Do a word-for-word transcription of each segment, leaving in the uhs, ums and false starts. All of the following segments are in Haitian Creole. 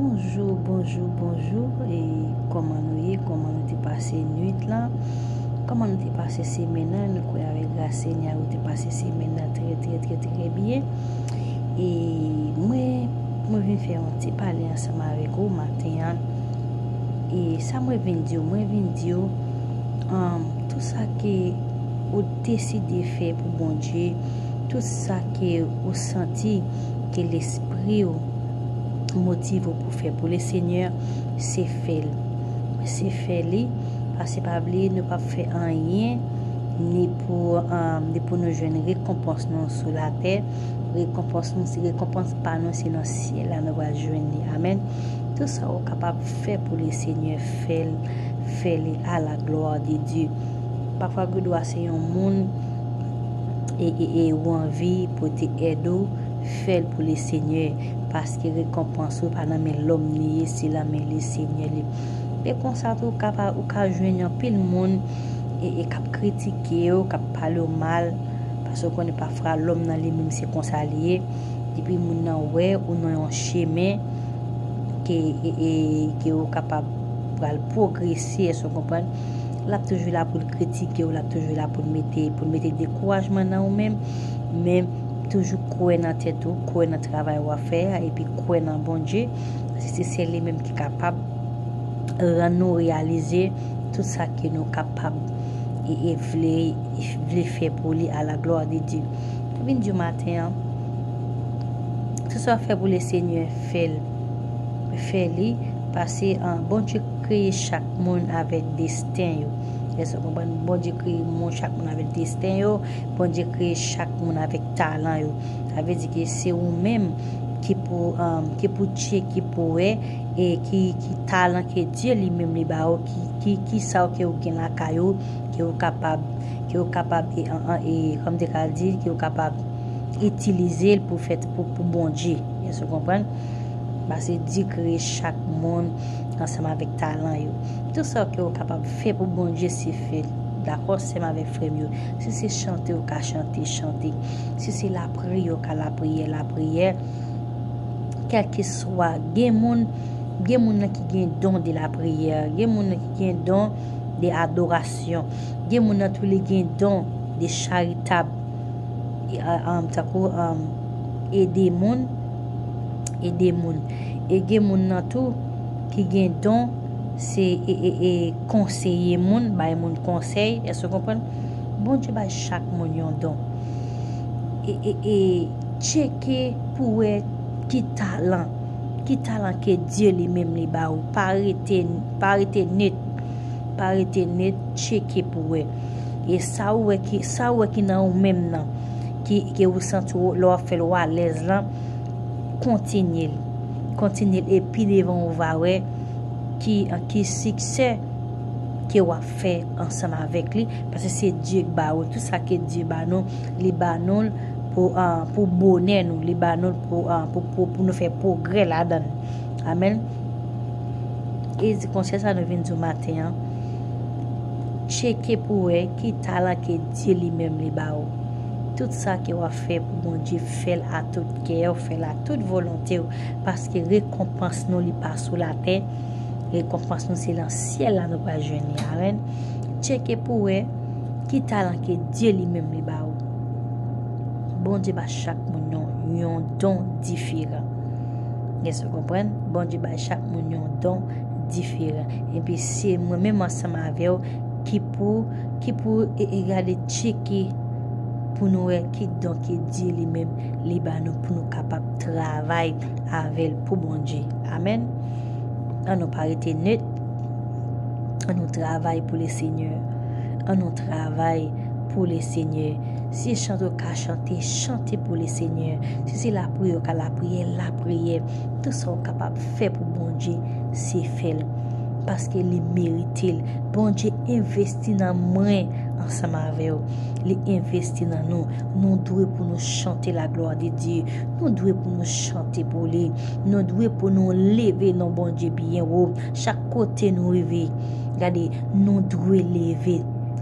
Bonjou, bonjou, bonjou. E kòman nou ye? Kòman nou te pase nwit lan? Kòman nou te pase semèn nan? Nou kwè avèk gras Senyè a, nou te pase semèn nan trè, trè, trè, trè byen. E mwen, mwen vin fè yon ti pale ansanm avèk ou maten an. E sa mwen vin di w, mwen vin di w, um, tout sa ke ou deside fè pou Bondye, tout sa ke ou santi ke lespri w motive w pou fè pou le Senyè, se fè l. Se fè li, paske pa bliye, nou p ap fè anyen ni pou, um, ni pou nou jwenn rekonpans nou sou latè. Rekonpans nou, se rekonpans pa nou, se nan syèl la nou pral jwenn li. Amèn. Tout sa ou kapab fè pou le Senyè, fè l, fè li à la gloire de Dieu. Pafwa, Godwa se yon moun e, e, e ou anvi pote èd ou, fè l pou le Senyè, paske rekonpans ou pa nan men lòm li ye, se nan men le Senyè li. E konsa tou, ou ka, ou ka jwenn anpil moun e, e k ap kritike w, k ap pale w mal, paske ou konnen pafwa lòm nan li menm se konsa li ye. Depi moun nan wè ou nan yon chemen ke, e, e, ke ou kapab pral pwogrese, èske w konprann? L ap toujou la pou l kritike w, l ap toujou la pou l mete, pou l mete dekourajman nan ou menm, men toujou kwè nan tèt ou, kwè nan travay w ap fè a, epi kwè nan Bondye, paske se sèl li menm ki kapab rann nou reyalize tout sa ke nou kapab e, e vle, vle fè pou li à la gloire de Dieu. Mwen vin di w maten an, tout sa w fè pou le Senyè, fè l. Fè li, paske, ah, Bondye kreye chak moun avèk desten yo. Èske w konprann? Bondye kreye moun, chak moun avèk desten yo. Bondye kreye chak moun avèk talan yo. Sa vle di ke se ou menm ki pou, um, ki pou tcheke pou wè e ki, ki talan ke Dye li menm li ba ou, ki, ki, ki sa ke ou gen lakay ou, ke ou kapab, ke ou kapab, e, an, an, e, kòm te ka di, ke ou kapab itilize l pou fè, pou, pou Bondye. Èske w konprann? Paske Dye kreye chak moun ansanm avèk talan yo. Tout sa ke ou kapab fè pou Bondye, se fè l. Dakò, sè m avèk frè m yo? Si se chante ou ka chante, chante. Si se lapriyè ou ka lapriyè, lapriyè. Kèlkeswa, gen moun, gen moun nan ki gen don de lapriyè, gen moun nan ki gen don de adorasyon, gen moun nan tou li gen don de charitab, e, a, um, tankou, um, ede moun, ede moun. E gen moun nan tou ki gen don, se, e, e, e, konseye moun, bay moun konsèy. Èske w konprann? Bondye bay chak moun yon don. E, e, e, tcheke pou wè ki talan, ki talan ke Dye li menm li ba ou. Pa rete, pa rete net. Pa rete net, tcheke pou wè. E sa ou wè ki, sa ou wè ki nan ou menm nan, ki, ke ou santi w, lè w ap fè l ou alèz lan, kontinye l. Kontinye l, e pi devan ou va wè ki, ki siksè ke w ap fè ansanm avèk li, paske se Dye k ba ou. Tout sa ke Dye ba nou, li ba nou l pou, ah, pou bonè nou, li ba nou l pou, ah, pou, pou, pou nou fè pwogrè ladan l. Amèn. E se konsa sa nou vin di w maten an. Tcheke pou wè ki talan ke Dye li menm li ba ou. Tout sa ke w ap fè pou Bondye, fè l a tout kè w, fè l a tout volonte w, paske rekonpans nou li pa sou latè. Rekonpans nou se nan syèl la nou pral jwenn li. Amèn. Tcheke pou wè ki talan ke Dye li menm li ba ou. Bondye ba chak moun yon, yon don diferan. Èske w konprann? Bondye ba chak moun yon don diferan. Epi se mwen menm ansanm avè w ki pou, ki pou e, e gade tcheke pou nou wè ki don ke Dye li menm li ba nou pou nou kapab travay avè l pou Bondye. Amèn. An nou pa rete net. An nou travay pou le Senyè. An nou travay pou le Senyè. Si se chante w ka chante, chante pou le Senyè. Si se lapriyè w ka lapriyè, lapriyè. Tout sa w kapab fè pou Bondye, se fè l. Paske li merite l. Bondye envesti nan mwen ansanm avè w. Li envesti nan nou. Nou dwe pou nou chante la gloire de Dieu. Nou dwe pou nou chante pou li. Nou dwe pou nou leve non Bondye byen wo. Chak kote nou rive, gade, nou dwe leve.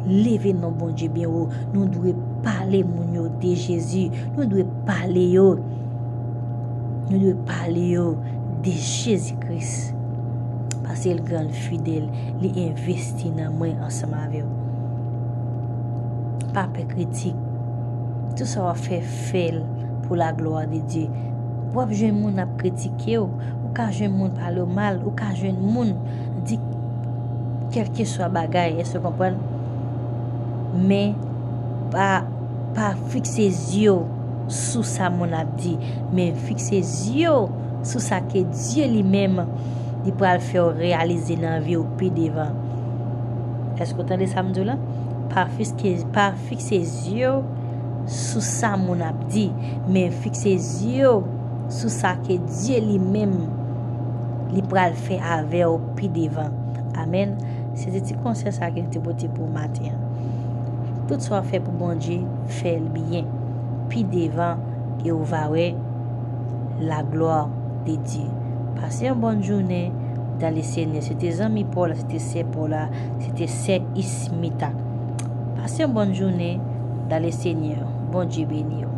Leve non Bondye byen wo. Nou dwe pale moun yo de Jezi. Nou dwe pale yo. Nou dwe pale yo de Jezi Kris. Paske l gran, l fidèl, li envesti nan mwen ansanm avè w. Pa pè kritik. Tout sa w ap fè, fè l pou la glwa de Dye. W ap jwenn moun ap kritike w, ou ka jwenn moun pale w mal, ou ka jwenn moun di kèlkeswa bagay, èske w konprann? Men pa, pa fikse zye w sou sa moun ap di, men fikse zye w sou sa ke Dye li menm li pral fè w reyalize nan vi w pi devan. Èske w tande sa m di w la? Pa fikse, pa fikse zye w sou sa moun ap di, men fikse zye w sou sa ke Dye li menm li pral fè avè w pi devan. Amèn. Se te ti konsèy sa ke m te pote pou maten an. Tout sa w ap fè pou Bondye, fè l byen. Pi devan, e ou va wè la glwa de Dye. Pase yon bòn jounen dan le Senyè. Se te zanmi pa w la, se te sè pa w la, se te sè Ismita. Pase yon bòn jounen dan le Senyè. Bondye beni w.